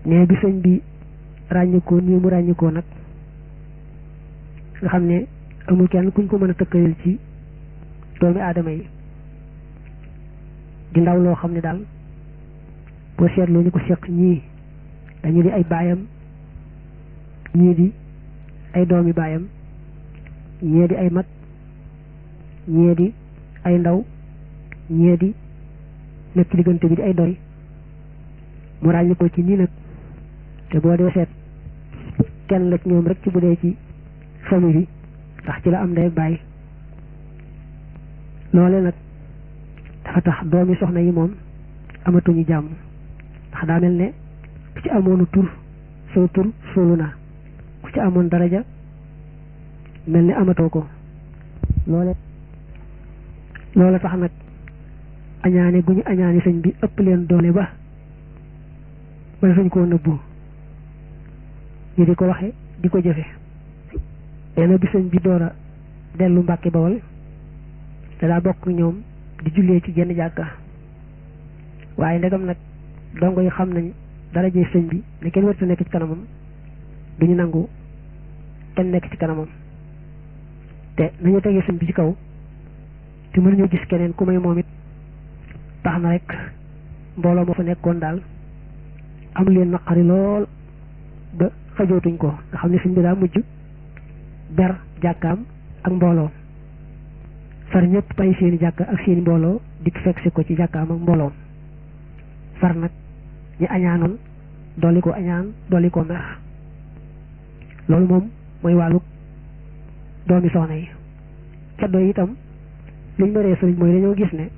ne bi sëñ bi ràññikoo nii mu ràññikoo nag nga xam ne amul kenn kuñ ko mën a tëkkaleel ci doomi aadama yi di ndaw loo xam ne daal boo seetloo ñu ko seq ñii dañu di ay baayam ñii di ay doomi baayam ñee di ay mag ñee di ay ndaw ñee di nekk ci diggante bi di ay doy mu ràññikoo ci nii nag te boo dee seet kenn la ci ñoom rek ci bu dee ci famille bi ndax ci la am ndey ak baay loole nag dafa tax doomi soxna yi moom amatuñu jàmm ndax daa mel ne ku ci amoonu tur soo tur suulu na ku ci amoon daraja mel ne amatoo ko loola tax nag añaane gu ñu añaane sëñ bi ëpp leen doole ba sañ koo nëbbu ñu di ko waxe di ko jëfe leena bi sëñ bi door a dellu Mbàkke Bawol te daa bokk ñoom di jullee ci genn jàkka waaye ndegam nag dongo yi xam nañ daraje sëñ bi ne kenn warta nekk ci kanamam duñu nangu kenn nekk ci kanamam te nañu tegee sëñ bi ci kaw te mënuñu gis keneen ku may moom it tax na rek mbooloo ma fa nekkoon daal am leen naqari lool ba xajootuñ ko nga xam ne sëñ bi daa mujj ber jàkkaam ak mbooloo far ñëpp bàyyi seeni jàkka ak seeni mbooloo dikk fekk si ko ci jàkkaam ak mbooloom far nag ñu añaanoon dolli ko añaan dolli ko mer loolu moom mooy wàllu doomi soxna yi caddo yi itam liñ meree sëriñ mooy dañoo gis ne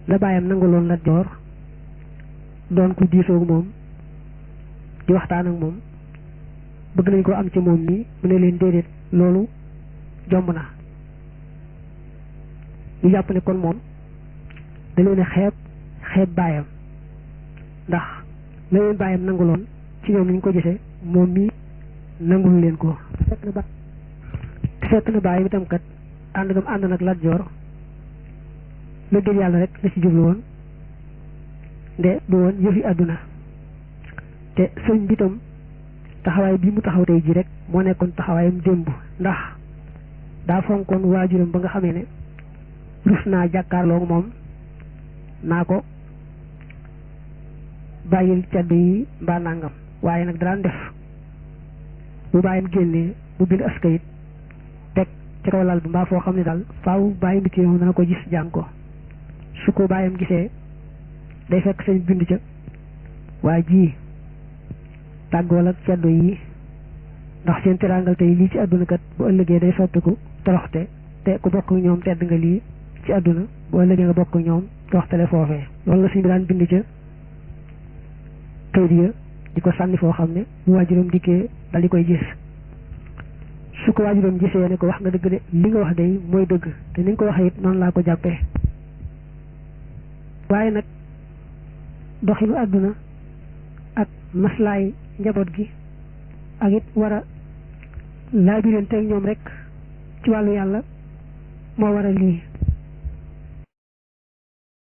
la bàyyam nanguloon Lat Joor doon ku diisoog moom di waxtaan ak moom bëgg nañ ko am ci moom nii mu ne leen déedéet loolu jomb na ñu jàpp ne kon moom da leen a xeeb baayam ndax la leen baayam nanguloon ci ñoom niñ ko gisee moom mii nangul leen ko fekk na baayam itam kat ànd gam ànd nag Lat Joor la gën yàlla rek la ci jublu woon nde du woon yëfi àdduna te sëñ bi tam taxawaay bii mu taxaw tey ji rek moo nekkoon taxawaayam démb ndax daa fonkoon waajuram ba nga xamee ne rus naa jàkkaarloo moom naa ko bàyyil cadd yi mbaa nangam waaye nag daan def bu bàyyam génnee mu bind askayit teg ci kaw lal bi mbaa foo xam ne daal faaw bàyyi ndikkee moom dana ko gis jàng ko su ko bàyyam gisee day fekk sëñ bind ca waa ji tàggool ak ceddo yi ndax seen teraangal tey lii ci àdduna kat bu ëllëgee day soppiku toroxte te ku bokk ñoom tedd nga lii ci àdduna bu ëllëgee nga bokk ñoom toroxtele foofee loolu la sëñ bi daan bind ca kayit ya di ko sànni foo xam ne bu waajuram dikkee dal di koy gis su ko waajuram gisee ne ko wax nga dëgg de li nga wax day mooy dëgg te ni nga ko waxee it noonu laa ko jàppee waaye nag doxinu àdduna ak maslaay njaboot gi ak it war a laabirante ak ñoom rek ci wàllu yàlla moo waral lii